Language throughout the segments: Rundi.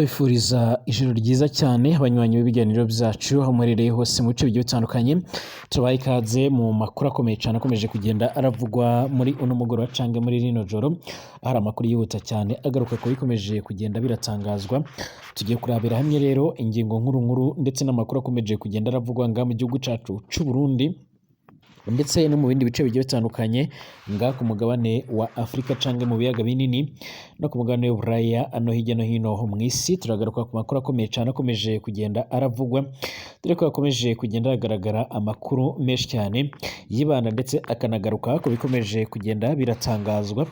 Tubifuriza ijoro ryiza cyane abanywanyi b'ibiganiro byacu aho muherereye hose mu bice bigiye bitandukanye. Tubaha ikaze mu makuru akomeye cyane akomeje kugenda aravugwa muri uno mugoroba cyangwa muri rino joro, hari amakuru yihuta cyane agaruka ku bikomeje kugenda biratangazwa. Tugiye kurabira hamwe rero ingingo nkuru nkuru ndetse n'amakuru akomeje kugenda aravugwa ngaha mu gihugu cyacu cy'u Burundi ndetse no mu bindi bice bigiye bitandukanye ngaha ku mugabane wa Afurika cyangwa mu biyaga binini no ku mugabane w'Uburaya no hirya no hino mu isi. Turagaruka ku makuru akomeye cyane akomeje kugenda aravugwa, dore ko hakomeje kugenda hagaragara amakuru menshi cyane yibanda ndetse akanagaruka ku bikomeje kugenda biratangazwa.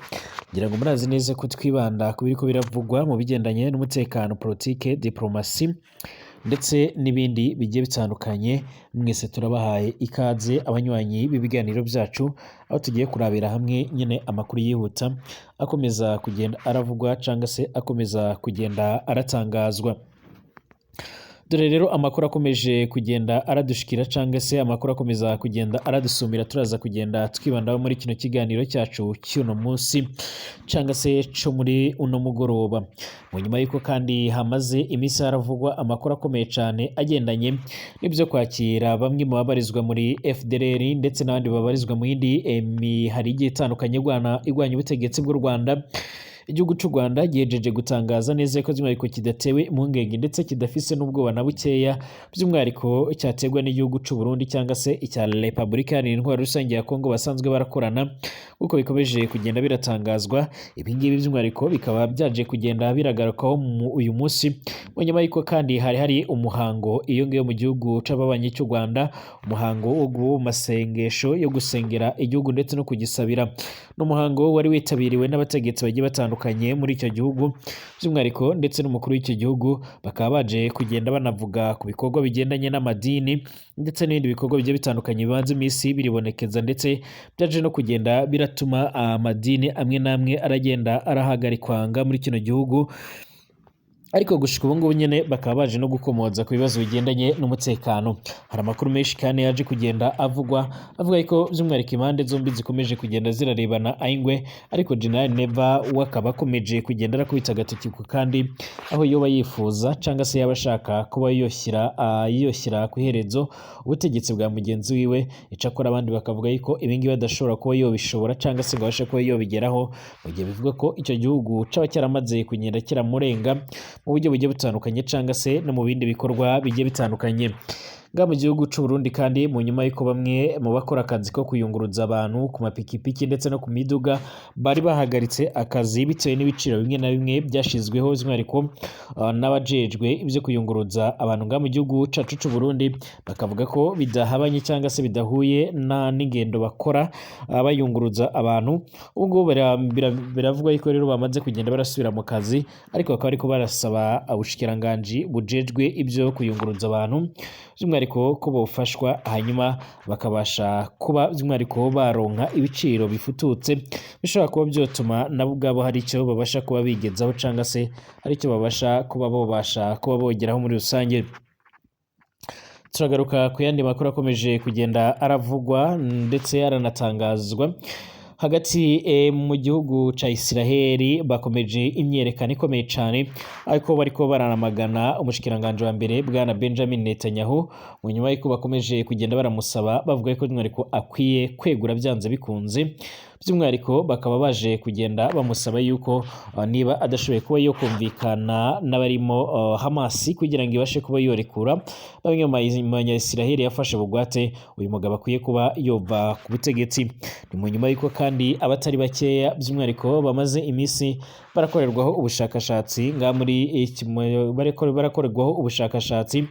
Ngira ngo murazi neza ko twibanda ku biriko biravugwa mu bigendanye n'umutekano, politike, diplomasi ndetse n'ibindi bigiye bitandukanye. Mwese turabahaye ikaze abanywanyi b'ibiganiro byacu, aho tugiye kurabira hamwe nyine amakuru yihuta akomeza kugenda aravugwa cyangwa se akomeza kugenda aratangazwa. Dore rero amakuru akomeje kugenda aradushikira cyangwa se amakuru akomeza kugenda aradusumira, turaza kugenda twibandaho muri kino kiganiro cyacu cy'uno munsi cyangwa se cyo muri uno mugoroba. Mu nyuma y'uko kandi hamaze iminsi haravugwa amakuru akomeye cyane agendanye n'ibyo kwakira bamwe mu babarizwa muri FDLR ndetse n'abandi babarizwa mu yindi mihari igiye itandukanye igwanya ubutegetsi bw'u Rwanda. Igihugu cy'u Rwanda gihejeje gutangaza neza ko by'umwihariko kidatewe impungenge ndetse kidafise n'ubwoba na bukeya by'umwihariko cyaterwa n'igihugu cy'u Burundi cyangwa se icya Repubulika Iharanira Intwaro Rusange ya Kongo basanzwe barakorana, nk'uko bikomeje kugenda biratangazwa. Ibi ngibi by'umwihariko bikaba byaje kugenda biragarukaho mu uyu munsi, mu nyuma y'uko kandi hari hari umuhango iyo ngiyo mu gihugu c'ababanyi cy'u Rwanda, umuhango wo mu masengesho yo gusengera igihugu ndetse no kugisabira. Ni umuhango wari witabiriwe n'abategetsi bagiye batandukanye muri icyo gihugu by'umwihariko ndetse n'umukuru w'icyo gihugu, bakaba baje kugenda banavuga ku bikorwa bigendanye n'amadini ndetse n'ibindi bikorwa bigiye bitandukanye bibanza iminsi biribonekeza, ndetse byaje no kugenda biratuma amadini amwe n'amwe aragenda arahagarikwanga muri kino gihugu. Ariko gushika ubu ngubu nyene bakaba baje no gukomoza ku bibazo bigendanye n'umutekano. Hari amakuru menshi kandi yaje kugenda avugwa avuga ko by'umwihariko impande zombi zikomeje kugenda zirarebana ayingwe, ariko General Neva we akaba akomeje kugenda arakubita agatoki ku kandi, aho yoba yifuza cyangwa se yaba ashaka kuba yoshyira ku iherezo ubutegetsi bwa mugenzi wiwe. Icakora abandi bakavuga yuko ibingibi adashobora kuba yobishobora cyangwa se ngo abashe kuba yobigeraho, mu gihe bivuga ko icyo gihugu caba cyaramaze kugenda kiramurenga mu buryo bugiye butandukanye cyangwa se no mu bindi bikorwa bigiye bitandukanye. Ngaha mu gihugu cy'u Burundi kandi, mu nyuma y'uko bamwe mu bakora akazi ko kuyunguruza abantu ku mapikipiki ndetse no ku miduga bari bahagaritse akazi bitewe n'ibiciro bimwe na bimwe byashyizweho by'umwihariko n'abajejwe ibyo kuyunguruza abantu ngaha mu gihugu cyacu cy'u Burundi, bakavuga ko bidahabanye cyangwa se bidahuye n'ingendo bakora bayunguruza abantu. Ubu ngubu biravugwa yuko rero bamaze kugenda barasubira mu kazi, ariko bakaba ariko barasaba ubushikiranganji bujejwe ibyo kuyunguruza abantu by'umwihariko ko bofashwa, hanyuma bakabasha kuba by'umwihariko baronka ibiciro bifututse bishobora kuba byotuma nabo ubwabo hari icyo babasha kuba bigezaho cyangwa se hari icyo babasha kuba bobasha kuba bogeraho muri rusange. Turagaruka ku yandi makuru akomeje kugenda aravugwa ndetse aranatangazwa. Hagati mu gihugu ca Isiraheli bakomeje imyerekano ikomeye cyane, ariko bariko baranamagana umushikiranganje wa mbere bwana Benjamin Netanyahu, mu nyuma y'uko bakomeje kugenda baramusaba bavuga ko by'umwihariko akwiye kwegura byanze bikunze. By'umwihariko bakaba baje kugenda bamusaba yuko niba adashoboye kuba yo kumvikana n'abarimo Hamas kugira ngo ibashe kuba yorekura bamwe mu banya-Isiraheli yafashe bugwate, uyu mugabo akwiye kuba yova ku butegetsi. Ni mu nyuma y'uko kandi abatari bakeya by'umwihariko bamaze iminsi barakorerwaho ubushakashatsi ngaha muri iki barakorerwaho ubushakashatsi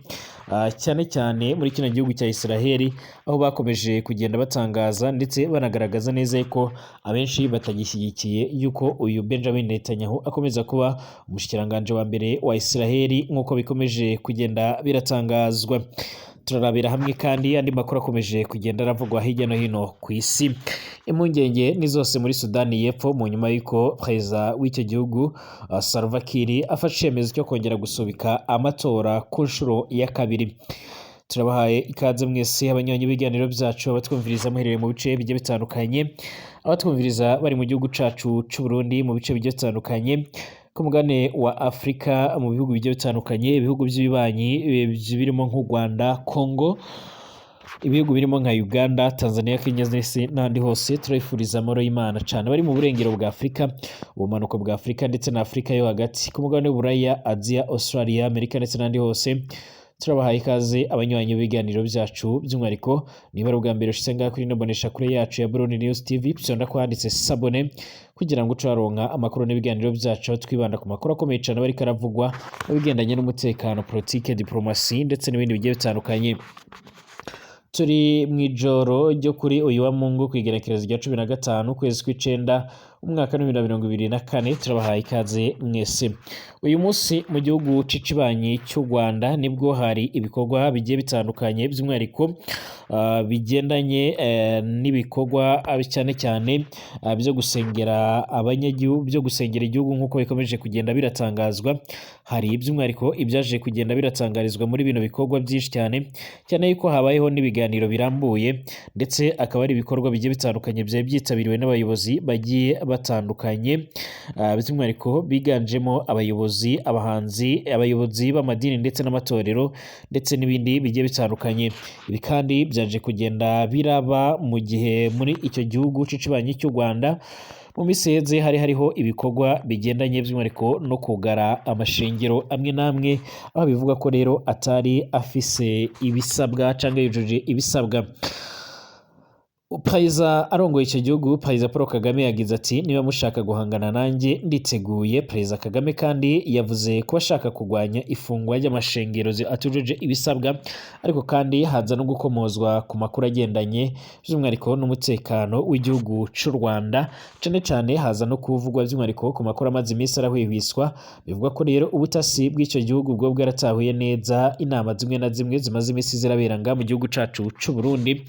cyane cyane muri kino gihugu cya Isiraheli, aho bakomeje kugenda batangaza ndetse banagaragaza neza ko abenshi batagishyigikiye yuko uyu Benjamin Netanyahu akomeza kuba umushikiranganji wa mbere wa Isiraheli, nk'uko bikomeje kugenda biratangazwa. Turarabira hamwe kandi andi makuru akomeje kugenda aravugwa hirya no hino ku isi. Impungenge ni zose muri Sudani y'Epfo mu nyuma y'uko perezida w'icyo gihugu Salva Kiir afashe icyemezo cyo kongera gusubika amatora ku nshuro ya kabiri. Turabahaye ikaze mwese abanywanyi b'ibiganiro byacu, abatwumviriza muherereye mu bice bigiye bitandukanye, abatwumviriza bari mu gihugu cacu c'u Burundi mu bice bigiye bitandukanye. Ku mugabane wa Afurika, mu bihugu bigiye bitandukanye, ibihugu by'ibibanyi birimo nk'u Rwanda, Congo, ibihugu birimo nka Uganda, Tanzania, Kenya ndetse n'ahandi hose, turabifuriza amahoro y'Imana cyane. Bari mu burengero bwa Afurika, ubumanuko bwa Afurika ndetse na Afurika yo hagati, ku mugabane w'Uburaya, Aziya, Australia, Amerika ndetse n'ahandi hose, turabahaye ikaze abanywanyi b'ibiganiro byacu. By'umwihariko niba ari ubwa mbere ushitse ngaha kuri ino mboneshakure yacu ya Burundi News TV, fyonda ko handitse s'abonner kugira ngo uce waronka amakuru n'ibiganiro byacu, aho twibanda ku makuru akomeye cyane aba ariko aravugwa mu bigendanye n'umutekano, politike, diplomasi ndetse n'ibindi bigiye bitandukanye. Turi mu ijoro ryo kuri uyu wa Mungu, ku igenekerezo rya 15 ukwezi kw'icenda umwaka wa 2024. Turabahaye ikaze mwese. Uyu munsi mu gihugu c'ikibanyi cy'u Rwanda nibwo hari ibikorwa bigiye bitandukanye, by'umwihariko bigendanye n'ibikorwa cyane cyane byo gusengera abanyagihugu, byo gusengera igihugu, nk'uko bikomeje kugenda biratangazwa. Hari by'umwihariko ibyaje kugenda biratangarizwa muri bino bikorwa byinshi cyane cyane yuko habayeho n'ibiganiro birambuye, ndetse akaba ari ibikorwa bigiye bitandukanye byari byitabiriwe n'abayobozi bagiye batandukanye, by'umwihariko biganjemo abayobozi, abahanzi, abayobozi b'amadini ndetse n'amatorero ndetse n'ibindi bigiye bitandukanye. Ibi kandi byaje kugenda biraba mu gihe muri icyo gihugu c'ikibanyi cy'u Rwanda mu minsi iheze hari hariho ibikorwa bigendanye by'umwihariko no kugara amashengero amwe n'amwe, aho bivuga ko rero atari afise ibisabwa cyangwa yujuje ibisabwa. Perezida arongoye icyo gihugu, Perezida Paul Kagame, yagize ati: "Niba mushaka guhangana nanjye, nditeguye." Perezida Kagame kandi yavuze ko ashaka kurwanya ifungwa ry'amashengero atujuje ibisabwa, ariko kandi haza no gukomozwa ku makuru agendanye by'umwihariko n'umutekano w'igihugu cy'u Rwanda. Cyane cyane haza no kuvugwa by'umwihariko ku makuru amaze iminsi arahwihwiswa, bivugwa ko rero ubutasi bw'icyo gihugu bwo bwaratahuye neza inama zimwe na zimwe zimaze iminsi zirabera ngaha mu gihugu cacu c'u Burundi.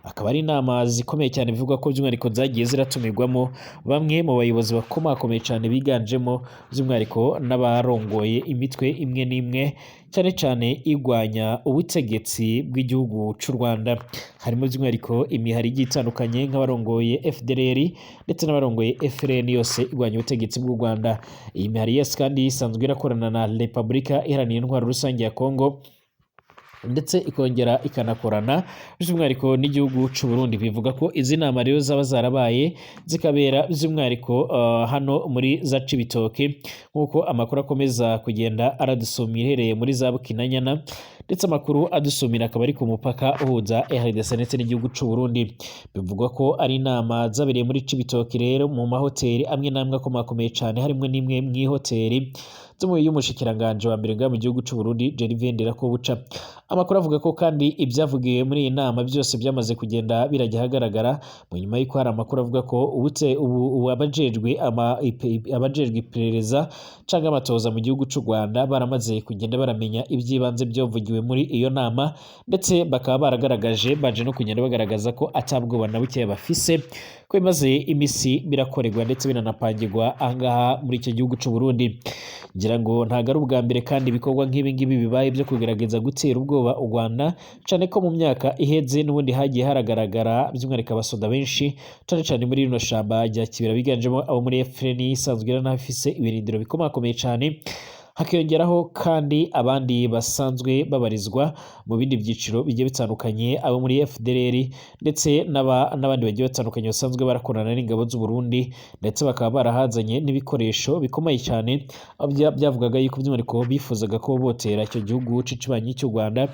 Akaba ari inama zikomeye cyane, bivugwa ko by'umwihariko zagiye ziratumirwamo bamwe mu bayobozi bakomakomeye cyane, biganjemo by'umwihariko n'abarongoye imitwe imwe n'imwe, cyane cyane igwanya ubutegetsi bw'igihugu cy'u Rwanda, harimo by'umwihariko imihari igiye itandukanye nk'abarongoye FDLR ndetse n'abarongoye FLN, yose igwanya ubutegetsi bw'u Rwanda. Iyi mihari yose kandi isanzwe irakorana na Repubulika Iharanira Intwaro Rusange ya Kongo, ndetse ikongera ikanakorana by'umwihariko n'igihugu cy'u Burundi. Bivuga ko izi nama rero zaba zarabaye, zikabera by'umwihariko hano muri za Cibitoke, nk'uko amakuru akomeza kugenda aradusumira, ihereye muri za Bukinanyana, ndetse amakuru adusumira akaba ari ku mupaka uhuza RDC ndetse n'igihugu cy'u Burundi. Bivugwa ko ari inama zabereye muri Cibitoke rero, mu mahoteli amwe n'amwe akomakomeye cyane, harimo n'imwe mu ihoteli y'umushikiranganji wa mbere ngaha mu gihugu cy'u Burundi, Gervais Ndirakobuca. Amakuru avuga ko kandi ibyavugiwe muri iyi nama byose byamaze kugenda birajya ahagaragara, mu nyuma y'uko hari amakuru avuga ko ubute ubu abajejwe iperereza cyangwa amatoza mu gihugu cy'u Rwanda baramaze kugenda baramenya iby'ibanze byavugiwe muri iyo nama, ndetse bakaba baragaragaje, baje no kugenda bagaragaza ko atabwoba na bukeya bafise, ko bimaze iminsi birakorerwa ndetse binanapangirwa ahangaha muri icyo gihugu cy'u Burundi. Ngira ngo ntabwo ari ubwa mbere kandi ibikorwa nk'ibi ngibi bibaye byo kugerageza gutera ubwoba u Rwanda, cyane ko mu myaka iheze n'ubundi hagiye haragaragara by'umwihariko abasoda benshi, cyane cyane muri rino shamba rya Kibira, biganjemo abo muri FLN isanzwe iranafise ibirindiro bikomakomeye cyane, hakiyongeraho kandi abandi basanzwe babarizwa mu bindi byiciro bigiye bitandukanye, abo muri FDLR ndetse n'abandi bagiye batandukanye basanzwe barakorana n'ingabo z'u Burundi, ndetse bakaba barahazanye n'ibikoresho bikomeye cyane, aho byavugaga yuko by'umwihariko bifuzaga ko botera icyo gihugu c'ikibanyi cy'u Rwanda.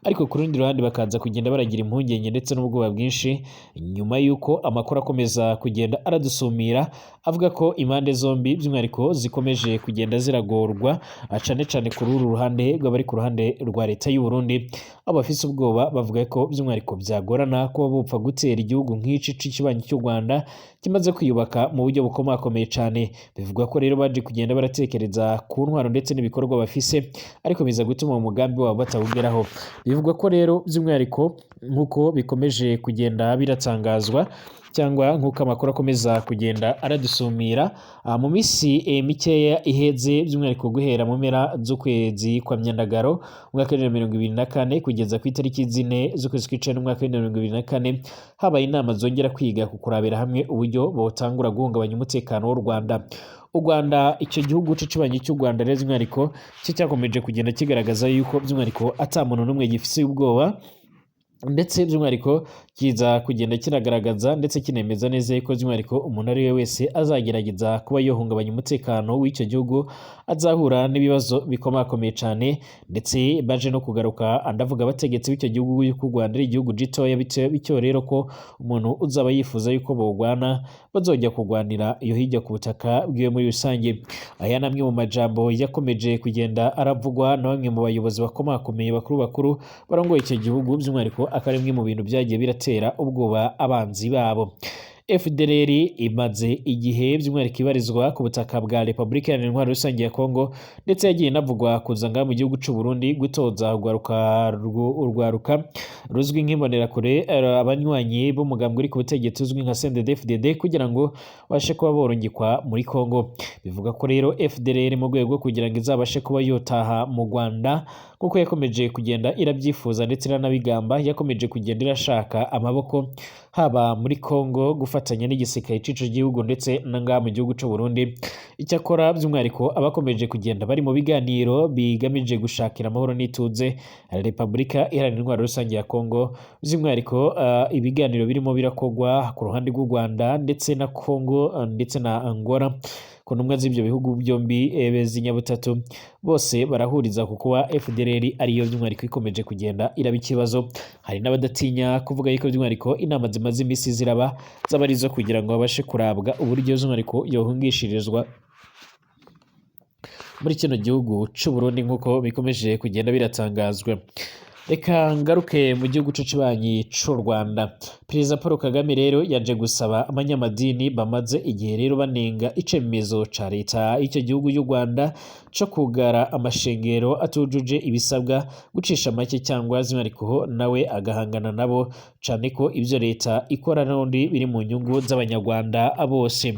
Ariko ku rundi ruhande bakaza kugenda baragira impungenge ndetse n'ubwoba bwinshi nyuma y'uko amakuru akomeza kugenda aradusumira avuga ko impande zombi by'umwihariko zikomeje kugenda ziragorwa, cyane cyane kuri uru ruhande rw'abari ku ruhande rwa leta y'u Burundi, aho bafise ubwoba, bavuga ko by'umwihariko byagorana kuba bupfa gutera igihugu nk'iki c'ikibanyi cy'u Rwanda kimaze kwiyubaka mu buryo bukomakomeye cyane. Bivugwa ko rero baje kugenda baratekereza ku ntwaro ndetse n'ibikorwa bafise, ariko biza gutuma umugambi wabo batawugeraho. Bivugwa ko rero by'umwihariko, nk'uko bikomeje kugenda biratangazwa cyangwa nk'uko amakuru akomeza kugenda aradusumira, mu minsi mikeya iheze, by'umwihariko guhera mu mpera z'ukwezi kwa Myandagaro umwaka wa 2024 kugeza ku itariki 4 z'ukwezi kw'icenda umwaka wa 2024, habaye inama zongera kwiga ku kurabira hamwe uburyo botangura guhungabanya umutekano w'u Rwanda. U Rwanda, icyo gihugu c'ikibanyi cy'u Rwanda rero by'umwihariko cyo cyakomeje kugenda kigaragaza yuko by'umwihariko ata muntu n'umwe gifise ubwoba, ndetse by'umwihariko kiza kugenda kinagaragaza ndetse kinemeza neza yuko by'umwihariko umuntu ari we wese azagerageza kuba yohungabanya umutekano w'icyo gihugu azahura n'ibibazo bikomakomeye cyane. Ndetse baje no kugaruka, ndavuga abategetsi b'icyo gihugu, yuko u Rwanda ari igihugu gitoya, bityo rero ko umuntu uzaba yifuza yuko bogwana bazojya kurwanira iyo hirya ku butaka bwiwe muri rusange. Aya ni amwe mu majambo yakomeje kugenda aravugwa na bamwe mu bayobozi bakomakomeye bakuru bakuru barongoye icyo gihugu, by'umwihariko akaba ari bimwe mu bintu byagiye biratera ubwoba abanzi babo. FDLR imaze igihe by'umwihariko ibarizwa ku butaka bwa Repubulika Iharanira Intwaro Rusange ya Kongo, ndetse yagiye inavugwa kuza ngaha mu gihugu c'u Burundi gutoza urwaruka ruzwi nk'imbonerakure, abanywanyi b'umugambwe uri ku butegetsi uzwi nka CNDD-FDD, kugira ngo babashe kuba borungikwa muri Kongo. Bivuga ko rero FDLR mu rwego rwo kugira ngo izabashe kuba yotaha mu Rwanda kuko yakomeje kugenda irabyifuza ndetse iranabigamba, yakomeje kugenda irashaka amaboko haba muri Kongo gufatanya n'igisirikare c'ico gihugu ndetse na ngaha mu gihugu c'u Burundi. Icyakora by'umwihariko abakomeje kugenda bari mu biganiro bigamije gushakira amahoro n'ituze Repubulika Iharanira Intwaro Rusange ya Kongo, by'umwihariko ibiganiro birimo birakogwa ku ruhande rw'u Rwanda ndetse na Kongo ndetse na Angola, ku ntumwa z'ibyo bihugu byombi z'inyabutatu, bose barahuriza ku kuba FDLR ariyo by'umwihariko ikomeje kugenda iraba ikibazo. Hari n'abadatinya kuvuga yuko by'umwihariko inama zimaze iminsi ziraba zaba ari izo kugira ngo babashe kurabwa uburyo by'umwihariko yohungishirizwa muri kino gihugu c'u Burundi nk'uko bikomeje kugenda biratangazwa. Reka ngaruke mu gihugu c'ikibanyi c'u Rwanda. Perezida Paul Kagame rero yaje gusaba abanyamadini bamaze igihe rero banenga icemezo ca leta y'icyo gihugu y'u Rwanda co kugara amashengero atujuje ibisabwa gucisha make, cyangwa by'umwihariko nawe agahangana nabo, cane ko ivyo leta ikora n'ubundi biri mu nyungu z'abanyarwanda bose.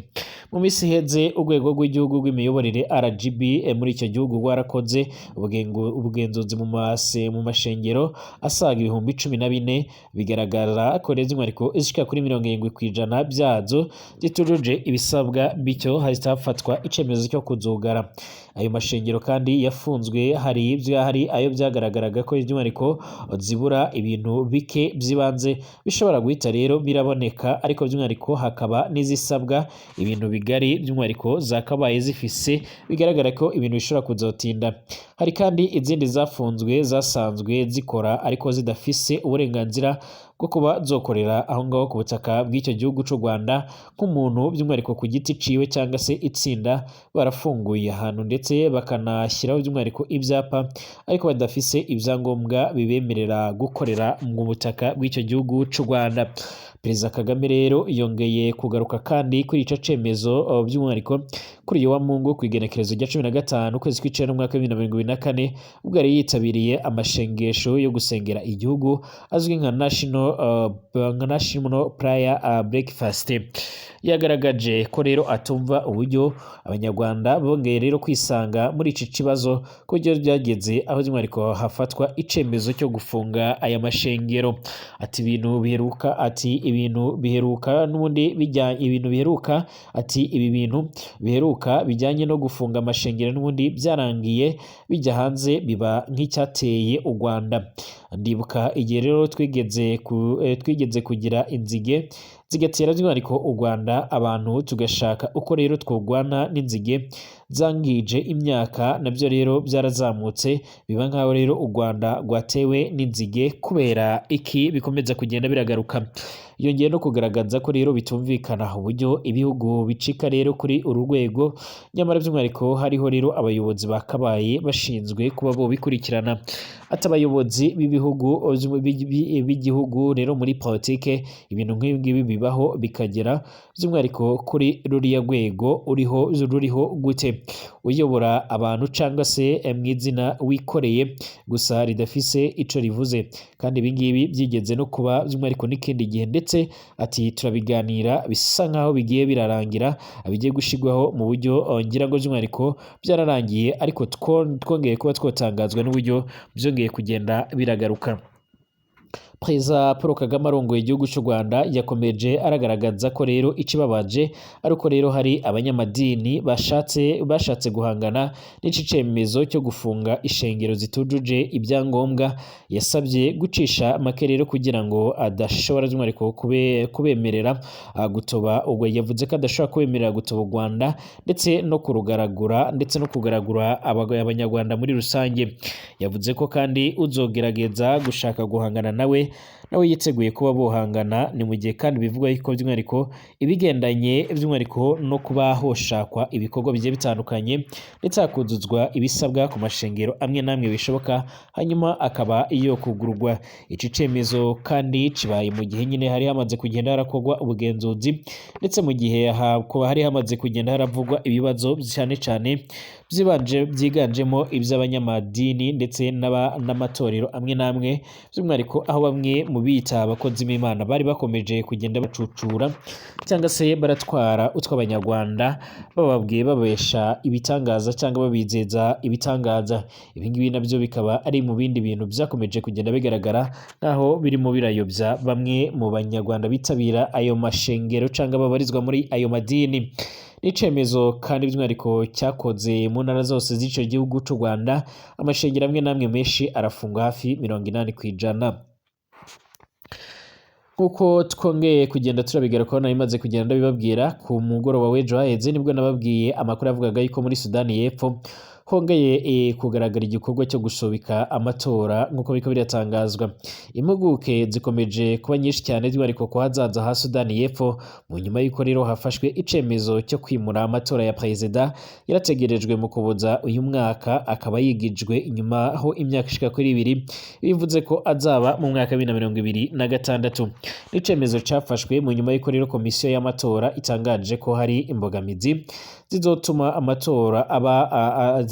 Mu minsi iheze urwego rw'igihugu rw'imiyoborere RGB muri icyo gihugu rwarakoze ubugenzuzi mu mashengero asaga 14,000, bigaragara ko rero by'umwihariko izishika kuri 70% byazo zitujuje ibisabwa, bityo hahita hafatwa icemezo cyo kuzugara. Ayo mashengero kandi yafunzwe hari ayo byagaragaraga ko by'umwihariko zibura ibintu bike by'ibanze bishobora guhita rero biraboneka, ariko by'umwihariko hakaba n'izisabwa ibintu bigari by'umwihariko zakabaye zifise, bigaragara ko ibintu bishobora kuzotinda. Hari kandi izindi zafunzwe zasanzwe zikora ariko zidafise uburenganzira bwo kuba zokorera aho ngaho ku butaka bw'icyo gihugu c'u Rwanda, nk'umuntu by'umwihariko ku giti ciwe cyangwa se itsinda barafunguye ahantu ndetse bakanashyiraho by'umwihariko ibyapa, ariko badafise ibyangombwa bibemerera gukorera mu butaka bw'icyo gihugu c'u Rwanda. Perezida Kagame rero yongeye kugaruka kandi kuri ico cemezo by'umwihariko kuri uyu wa Mungu ku igenekerezo rya 15 ukwezi kw'icenda umwaka wa 2024, ubwo yari yitabiriye amashengesho yo gusengera igihugu azwi nka National Prayer Breakfast. Yagaragaje ko rero atumva uburyo abanyarwanda bongeye rero kwisanga muri iki kibazo, ko byo byageze aho by'umwihariko hafatwa icemezo cyo gufunga aya mashengero. Ati ibintu biheruka, ati ibintu biheruka n'ubundi bijya ibintu biheruka, ati ibi bintu biheruka bijyanye no gufunga amashengero n'ubundi byarangiye bijya hanze biba nk'icyateye u Rwanda. Ndibuka igihe rero twigeze kugira inzige zigatera by'umwihariko u Rwanda, abantu tugashaka uko rero twogwana n'inzige zangije imyaka, nabyo rero byarazamutse biba nkaho rero u Rwanda rwatewe n'inzige kubera iki bikomeza kugenda biragaruka. Yongeye no kugaragaza ko rero bitumvikana uburyo ibihugu bicika rero kuri uru rwego, nyamara by'umwihariko hariho rero abayobozi bakabaye bashinzwe kuba bo bikurikirana. Ati abayobozi b'ibihugu b'igihugu rero muri politike ibintu nk'ibi ngibi bibaho bikagera by'umwihariko kuri ruriya rwego uriho ruriho gute uyobora abantu cyangwa se mu izina wikoreye gusa ridafise ico rivuze, kandi ibi ngibi byigeze no kuba by'umwihariko n'ikindi gihe, ndetse ati turabiganira bisa nkaho bigiye birarangira, bigiye gushigwaho mu buryo ngira ngo by'umwihariko byararangiye, ariko twongeye kuba twotangazwa n'uburyo byongeye kugenda biragaruka. Perezida Paul Kagame arongoye igihugu cy'u Rwanda yakomeje aragaragaza ko rero ikibabaje ari uko rero hari abanyamadini bashatse guhangana n'ici cemezo cyo gufunga ishengero zitujuje ibyangombwa. Yasabye gucisha make rero kugira ngo adashobora by'umwihariko kubemerera gutoba ubwo yavuze ko adashobora kubemerera gutoba u Rwanda ndetse no kurugaragura ndetse no kugaragura abanyarwanda muri rusange. Yavuze ko kandi uzogerageza gushaka guhangana nawe yiteguye kuba bohangana. Ni mu gihe kandi bivugwa yuko by'umwihariko ibigendanye by'umwihariko no kuba hoshakwa ibikorwa bigiye bitandukanye ndetse hakuzuzwa ibisabwa ku mashengero amwe n'amwe bishoboka, hanyuma akaba iyo kugurwa. Iki cemezo kandi kibaye mu gihe nyine hari hamaze kugenda harakorwa ubugenzuzi, ndetse mu gihe kuba hari hamaze kugenda haravugwa ibibazo cyane cyane byiganjemo iby'abanyamadini ndetse n'amatorero amwe n'amwe, by'umwihariko aho bamwe mu bita abakozi b'Imana bari bakomeje kugenda bacucura cyangwa se baratwara utw'abanyarwanda, bababwiye babesha ibitangaza cyangwa babizeza ibitangaza. Ibi ngibi nabyo bikaba ari mu bindi bintu byakomeje kugenda bigaragara nk'aho birimo birayobya bamwe mu banyarwanda bitabira ayo mashengero cyangwa babarizwa muri ayo madini. N'icemezo kandi by'umwihariko cyakoze mu ntara zose z'ico gihugu c'u Rwanda, amashengero amwe n'amwe menshi arafungwa hafi 80%. Nkuko twongeye kugenda turabigarukaho, nari kugenda ndabibabwira ku mugoroba w'ejo haheze, nibwo nababwiye amakuru avugaga yuko muri Sudani y'Epfo hongeye kugaragara igikorwa cyo gusubika amatora nk'uko biriko biratangazwa. Impuguke zikomeje kuba nyinshi cyane by'umwihariko ku hazaza ha Sudani y'Epfo, mu nyuma y'uko rero hafashwe icemezo cyo kwimura amatora ya perezida yarategerejwe mu Kuboza uyu mwaka, akaba yigijwe inyuma ho imyaka ishika kuri 2, bivuze ko azaba mu mwaka wa 2026. N'icemezo cafashwe mu nyuma y'uko rero komisiyo y'amatora itangaje ko hari imbogamizi zizotuma amatora aba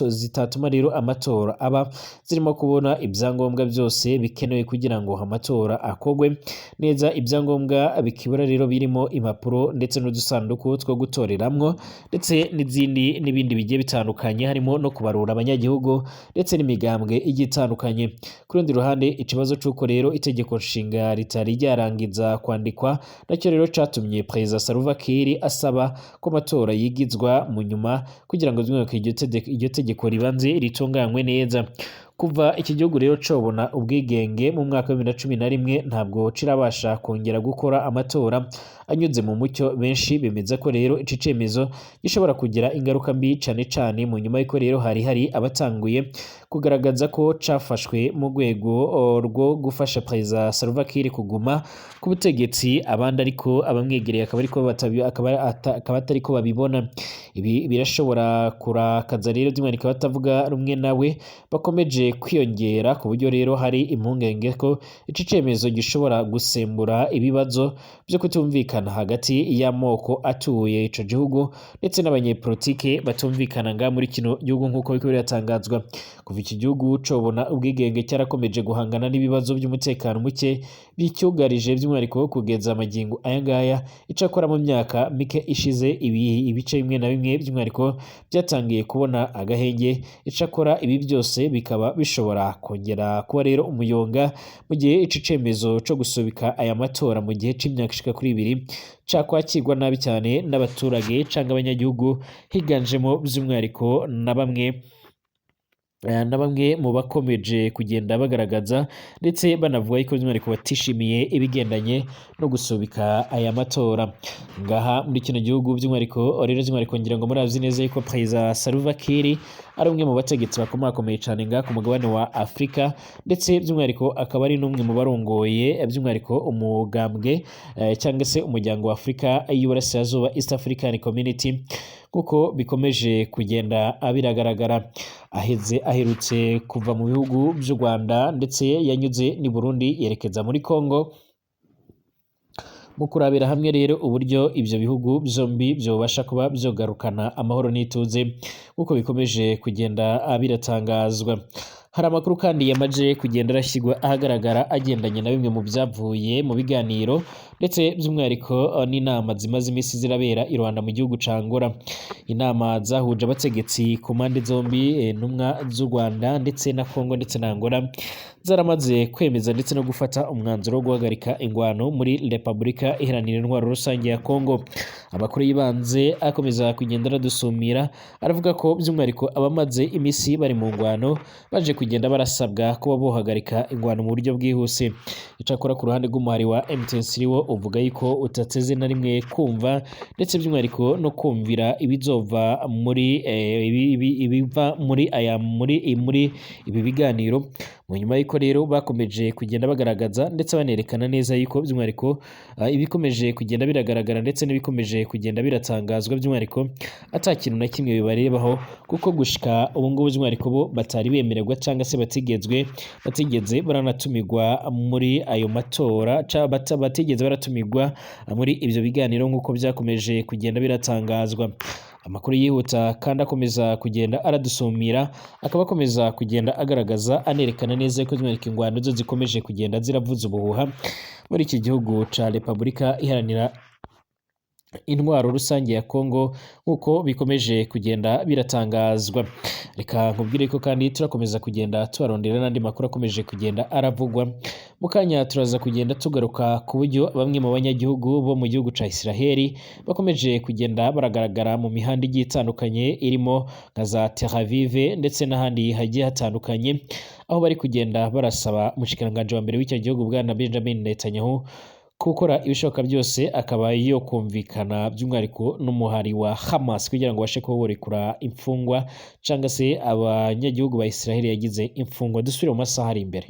zitatuma rero amatora aba, zirimo kubona ibyangombwa byose bikenewe kugira ngo amatora akogwe neza. Ibyangombwa bikibura rero birimo impapuro ndetse n'udusanduku two gutoreramwo ndetse n'izindi n'ibindi bigiye bitandukanye, harimo no kubarura abanyagihugu ndetse n'imigambwe igiye itandukanye. Ku rundi ruhande, ikibazo c'uko rero itegeko nshinga ritari ryarangiza kwandikwa nacyo rero catumye Perezida Salva Kiir asaba ko amatora yigizwa mu nyuma kugira ngo iryo tegeko ribanze ritunganywe neza. Kuva iki gihugu rero cobona ubwigenge mu mwaka wa 2011, ntabwo kirabasha kongera gukora amatora anyuze mu mucyo. Benshi bemeza ko rero ici cemezo gishobora kugira ingaruka mbi cane cane mu nyuma y'uko rero hari abatanguye kugaragaza ko cafashwe mu rwego rwo gufasha Perezida Salva Kiir kuguma ku butegetsi, abandi ariko abamwegereye akaba atari ko babibona. Ibi birashobora kurakaza rero by'umwihariko abatavuga rumwe nawe bakomeje kwiyongera, ku buryo rero hari impungenge ko ici cemezo gishobora gusembura ibibazo byo kutumvikana hagati y'amoko atuye ico gihugu ndetse n'abanyepolitike batumvikana nga muri kino gihugu nk'uko biriko biratangazwa. Kuva iki gihugu cobona ubwigenge cyarakomeje guhangana n'ibibazo by'umutekano muke bicyugarije by'umwihariko kugeza amagingo aya ngaya. Icakora mu myaka mike ishize ibice bimwe na bimwe by'umwihariko byatangiye kubona agahenge. Icakora ibi byose bikaba bishobora kongera kuba rero umuyonga mu gihe ici cemezo co gusubika aya matora mu gihe c'imyaka ishika kuri 2 cakwakirwa nabi cyane n'abaturage canke abanyagihugu, higanjemo by'umwihariko na bamwe mu bakomeje kugenda bagaragaza ndetse banavuga yuko by'umwihariko batishimiye ibigendanye no gusubika aya matora ngaha muri kino gihugu. By'umwihariko rero by'umwihariko ngira ngo murazi neza yuko Perezida Salva Kiir ari umwe mu bategetsi bakomakomeye cyane ngaha ku mugabane wa Afurika, ndetse by'umwihariko akaba ari n'umwe mu barongoye by'umwihariko umugambwe cyangwa se umuryango wa Afurika y'Uburasirazuba, East African Community, kuko bikomeje kugenda biragaragara. Aherutse kuva mu bihugu by'u Rwanda ndetse yanyuze ni Burundi yerekeza muri Congo, mu kurabira hamwe rero uburyo ibyo bihugu byombi byobasha kuba byogarukana amahoro n'ituze, nkuko bikomeje kugenda biratangazwa. Hari amakuru kandi yamaze kugenda arashyirwa ahagaragara agendanye na bimwe mu byavuye mu biganiro ndetse by'umwihariko n'inama zimaze iminsi zirabera i Rwanda mu gihugu ca Angola. Inama zahuje abategetsi ku mpande zombi, intumwa z'u Rwanda ndetse na Congo ndetse na Angola, zaramaze kwemeza ndetse no gufata umwanzuro wo guhagarika ingwano muri Repubulika Iharanira Intwaro Rusange ya Congo. Amakuru y'ibanze akomeza kugenda aradusumira aravuga ko by'umwihariko abamaze iminsi bari mu ngwano baje kugenda barasabwa kuba bohagarika ingwano mu buryo bwihuse. Icyakora ku ruhande rw'umuhari wa M23 wo uvuga yuko utateze na rimwe kumva ndetse by'umwihariko no kumvira ibizova muri ibiva muri aya muri ibi biganiro. Mu nyuma y'uko rero bakomeje kugenda bagaragaza ndetse banerekana neza yuko by'umwihariko ibikomeje kugenda biragaragara ndetse n'ibikomeje kugenda biratangazwa by'umwihariko ata kintu na kimwe bibarebaho, kuko gushika ubu ngubu by'umwihariko bo batari bemererwa cyangwa se batigeze baranatumirwa muri ayo matora, batigeze baratumirwa muri ibyo biganiro nk'uko byakomeje kugenda biratangazwa. Amakuru yihuta kandi akomeza kugenda aradusumira akaba akomeza kugenda agaragaza anerekana neza ko by'umwihariko ingwano zo zikomeje kugenda ziravuza ubuhuha muri iki gihugu ca Repubulika Iharanira Intwaro Rusange ya Congo nk'uko bikomeje kugenda biratangazwa. Reka nkubwire ko kandi turakomeza kugenda tubarondera n'andi makuru akomeje kugenda aravugwa. Mu kanya turaza kugenda tugaruka ku buryo bamwe mu banyagihugu bo mu gihugu ca Israheli bakomeje kugenda baragaragara mu mihanda igiye itandukanye irimo nka za Tel Aviv ndetse n'ahandi hagiye hatandukanye, aho bari kugenda barasaba umushikiranganji wa mbere w'icyo gihugu Bwana Benjamin Netanyahu gukora ibishoboka byose akaba yo kumvikana by'umwihariko n'umuhari wa Hamas kugira ngo bashe kuborekura imfungwa cyangwa se abanyagihugu ba Israheli yagize imfungwa. Dusubire mu masaha ari imbere.